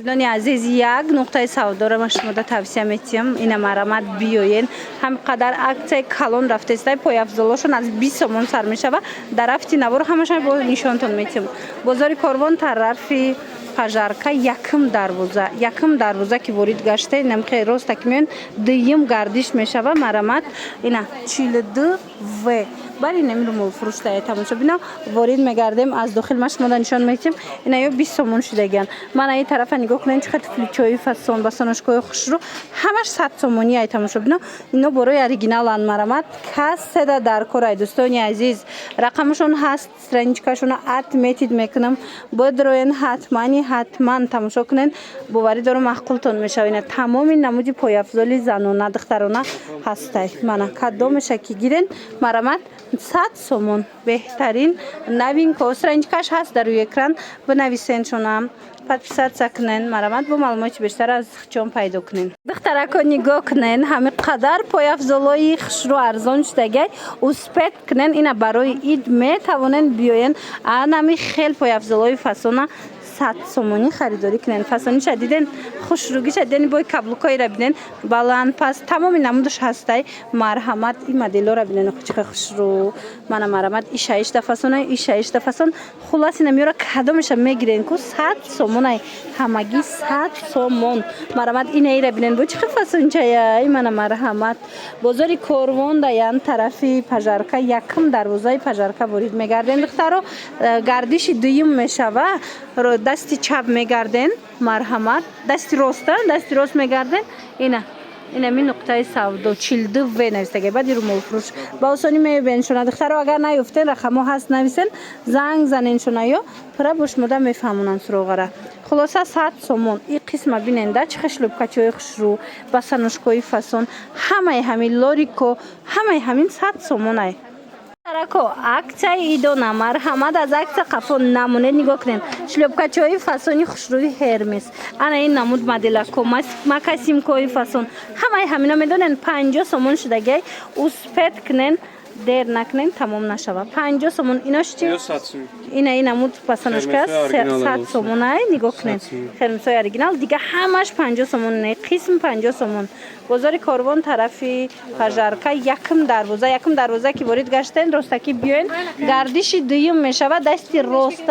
Дӯстони азиз, як нуқтаи савдоро ман шумода тавсия метиҳам. Ина, марҳамат, биёен. Ҳам қадар аксияи калон рафтаистай, пойафзолошон аз 20 сомон сар мешава. Дар рафти навор ҳамашон бо нишонтон метиҳам. Бозори Корвон, тарафи Пожарка, якум дарвоза. Якум дарвоза ки ворид гашта, инам хеле роста ки меоен, дуюм гардиш мешава. Марҳамат, ина, 42В бари инами румолфурӯштая, тамошобино. Ворид мегардем, аз дохил ман шумода нишон метиҳам. Ина, ё 20 сомон шудагиан. Мана, ин тарафа нигоҳ кунед, чӣ қадр туфличои фасон, босоножкаҳои хушрӯ, ҳамаш 100 сомонӣ ай, тамошобино. Ино борои оригиналанд. Марҳамат, каседа дар кор ай, дӯстони азиз, рақамашон ҳаст, страничкашона отметить мекунам, бидроен, ҳатмани ҳатман тамошо кунед. Боварӣ дорам, маъқултон мешава. Ина, тамоми намуди пойафзоли занона, духтарона ҳастай. Мана, кадомеша ки гирен, марҳамат, 100 сомон. Беҳтарин новинка. Страничкаш ҳаст дар рӯи экран, бинависеншона, подписаться кунен. Марҳамат, бо маълумоти бештар аз чон пайдо кунен. Духтарако, нигоҳ кунен, ҳами қадар пойафзолои хушрӯ арзон шудагай. Успеть кунен, ина барои ид метавонен биёен, анами хел пойафзолои фасона 100 сомонӣ харидорӣ кунен. Фасониша диден, хушрӯгиша диден, бои каблукоира бинен, баланд, паст, тамоми намудаш ҳастай. Марҳамат, ин моделора бинен, чиқа хушрӯ. Мана, марҳамат, ишаишда фасона, ишаишда фасон. Хуллас, ина меёра, кадомеша мегирен ку, 100 сомонай, ҳамагӣ 100 сомон. Марҳамат, инаира бинен, бо чиқа фасончая. Мана, марҳамат, бозори Корвон, даян тарафи Пожарка, якум дарвозаи Пожарка ворид мегардем, духтаро. Гардиши дуюм мешава, дасти чап мегарден, марҳамат, дасти роста, дасти рост мегарден. Ина, инами нуқтаи савдо 42В навистага, баъди румолфурӯш ба осонӣ меёбеншона. Духтаро, агар наёфтен, рақамҳо ҳаст, нависен, занг заненшона ё пура бо шумода мефаҳмонанд суроғара. Хулоса, 100 сомон. И қисма биненда, чӣ хел шлёпкачаҳои хушрӯ, босоножкои фасон, ҳамаи ҳамин лорико, ҳамаи ҳамин 100 сомонай. Рако, аксияи идона, марҳамат, аз аксия қафо намонед. Нигоҳ кунед, шлёпкачаҳои фасони хушрӯи Ҳермес, ана ин намуд моделако, мокасинкои фасон, ҳамаи ҳамино медонен, 50 сомон шудагиай. Успеть кунен, дер накунен, тамом нашава. 50 сомон. Инош чи? Ина, ин намуд босоножка 100 сомонай. Нигоҳ кунед, Хермесои оригинал, дига ҳамаш 50 сомон, қисм 50 сомон. Бозори Корвон, тарафи Пожарка, якум дарвоза. Якум дарвоза ки ворид гаштен, ростакӣ биёен, гардиши дуюм мешава, дасти рост,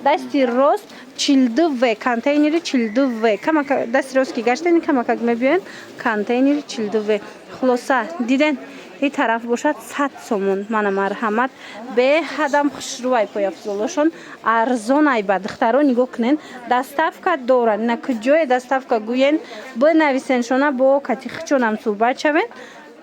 дасти рост, 42В, контейнери 42В. Дасти рост ки гаштен, камакак мебиёен, контейнери 42В. Хулоса, диден, ин тараф бошад 100 сомон. Мана, марҳамат, беҳадам хушрӯай пойафзолошон, арзонай ба духтаро. Нигоҳ кунен, доставка доранд. Ина, куҷое доставка гӯен, бинависеншона, бо катихчонам суҳбат шавен,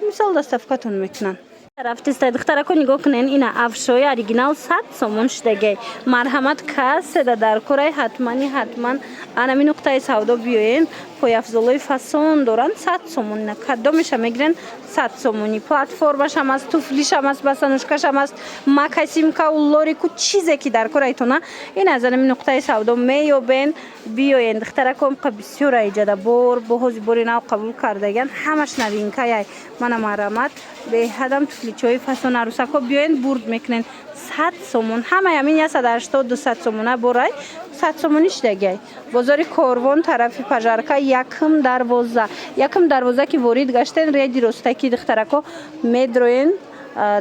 мисол, доставкатон мекунанд. Рафтиста, духтарако, нигоҳ кунен, ина афшои оригинал 100 сомон шудагай. Марҳамат, каседа дар корай, ҳатмани ҳатман анами нуқтаи савдо биёен. Пойафзолои фасон доранд, 100 сомон. Ина, кадомеша мегирен, 100 сомонӣ. Платформашам аст, туфлишам аст, босоножкашам аст, мокасинкау лорику, чизе ки дар корайтона, ин аз анами нуқтаи савдо меёбен. Биёен, духтарако, бисёр аиҷада бор бо ҳози бори нав қабул кардагиан, ҳамаш новинкаяй. Мана, марҳамат, беҳадам туфличои фасон. Арӯсако, биёен, бурд мекунен. 100 сомон ҳамаи ҳамин, 180, 200 сомона борай, 100 сомонӣ шудагиай. Бозори Корвон, тарафи Пожарка, якум дарвоза. Якум дарвоза ки ворид гаштен, реди ростаки, духтарако, медроен,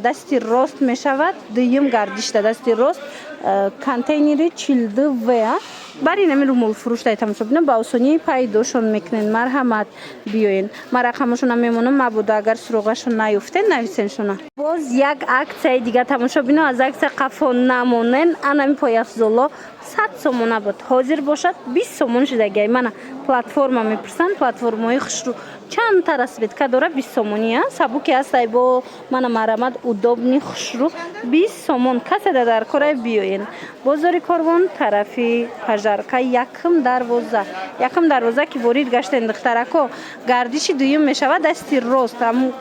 дасти рост мешавад, дуюм гардишда дасти рост, контейнери 42В. Бари инами румолфурӯштай, тамошобинон, ба осонӣ пайдошон мекунен. Марҳамат, биёен, ман рақамошона мемонам, мабодо агар суроғашон наёфтен, нависеншона. Боз як аксияи дигар, тамошобино, аз аксия қафо намонен. Анами пойафзоло 100 сомона буд, ҳозир бошад 20 сомон шудагиай. Мана, платформа мепурсанд, платформаҳои хушрӯ, чандта расцветка дора, 20 сомонӣ. Сабуки ҳастай бо. Мана, марҳамат, удобный, хушрӯ, 20 сомон. Каседа дар корай, биёен. Бозори Корвон, тарафи Пожарка, якум дарвоза. Якум дарвоза ки ворид гаштен, духтарако, гардиши дуюм мешавад, дасти рост,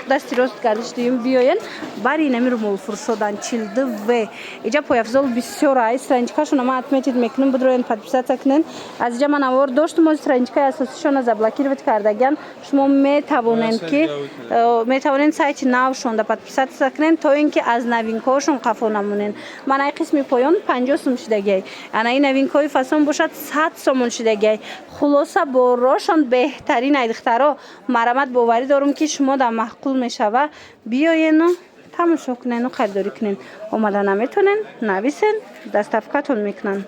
дасти рост, гардиши дуюм биёен, бари инами румолфурӯшодан, 42В. Иҷа пойафзол бисёр ай. Страничкашона ман отметить мекунем, бидроен, подписаться кунен. Аз иҷа ман навор доштум, ози страничкаи асосишона заблокировать кардагиан. Шумо Метавонед, ки метавонед сайти навшонда подписаться кунед, то ин ки аз новинкаҳошон қафо намонед. Мана ай қисми поён 50 сум шидагиай, ана ин новинкаҳои фасон бошад, 100 сомон шидагиай. Хулоса, борошон беҳтарин ай, духтаро. Марамат, боварӣ дорум, ки шумо дар маъқул мешава. Биёену тамошо кунену харидорӣ кунед. Омада наметонен, нависен, доставкатон мекунанд.